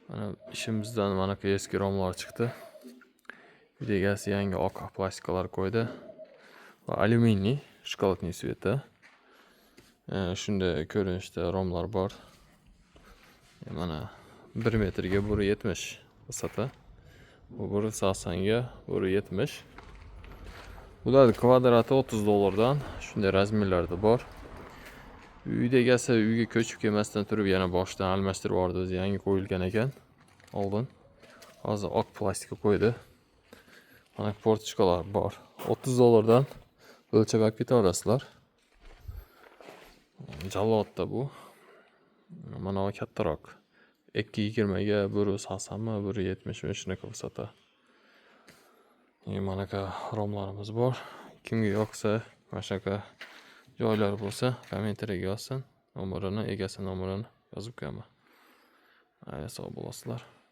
Mana ishimizdan mana eski romlar chiqdi. Uyda egasi yangi oq plastikalar qo'ydi. Va alyuminiy, шоколадный цвета. Shunday ko'rinishda romlar bor. Mana 1 metrga 1,70 высота. Bu 1,80 ga 1,70. Bular kvadrati 30 dollardan, shunday размер larda bor. Uyda egasi uyga ko'chib kelmasdan turib yana boshidan almashtirib yubordi, o'zi yangi qo'yilgan ekan oldin. Hozir oq plastika qo'ydi. Mana форточка lar bor. 30 dollardan o'lchab olib keta olasizlar. Jalolotda bu. Mana bu kattaroq. 2,20 ga 1,80 mi, 1,70 mi, shunaqa высота. Manaqa romlarimiz bor. Kimga yoqsa, mana shunaqa joylar bo'lsa, kommentariyaga yozsin. Nomerini, egasi nomerini yozib qo'yaman. Mayli, sog' bo'lasizlar.